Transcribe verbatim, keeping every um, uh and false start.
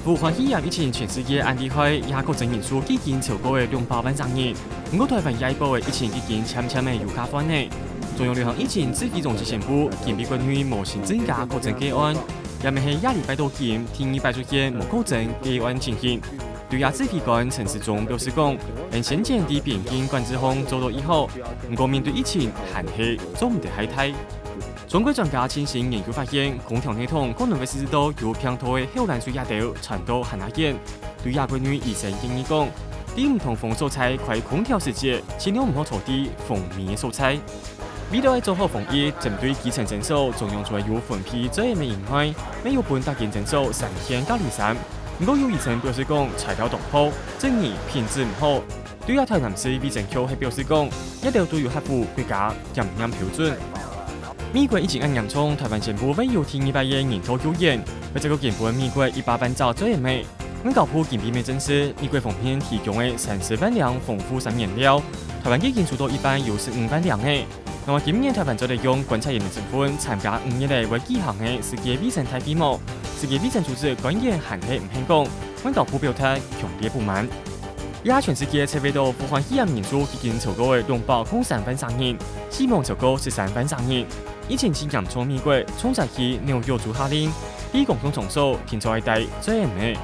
武漢肺炎疫情全世界恁厲害，這下確診人數已經超過了兩百萬隻人。毋過臺灣這一波个疫情已經漸漸个有加緩呢。中央流行疫情指揮中心宣布，今晡國內無新增加確診個案，也乜係這禮拜到今第二擺出現無確診個案情形。對這指揮官陳時中表示講，𠊎先前在邊境管制項做到已好，毋過面對疫情還係做毋得太大。 中國專家進行研究發現，空調系統可能會試著有病毒个口瀾水這兜傳到還較遠。對這國內醫生建議講，在毋通風所在開空調時節，盡量毋好坐在風尾个所在。為了愛做好防疫，針對基層診所，中央除了有分配遮掩个以外，乜有分逐間診所三件隔離衫。毋過有醫生表示講，材料當薄，質疑品質毋好。 對這臺南市衛生局係表示講，這兜都有合乎國家檢驗標準。美國疫情恁嚴重，臺灣宣布會有第二擺个人道救援，會再過捐分美國一百萬隻遮掩个。外交部今晡日證實，美國方面提供个三十萬領防護衫原料，臺灣已經收到一半，有十五萬領个。另外，今年臺灣做得用觀察員个身份參加五月个會舉行个世界衛生大會幕，世界衛生組織官員還係毋肯講，外交部表達強烈不滿。 這下全世界測會著武漢肺炎人數已經超過了兩百空三萬儕人，死亡超過十三萬儕人。疫情盡嚴重个美國，重災區紐約州下令，在公眾場所定著愛戴遮掩个。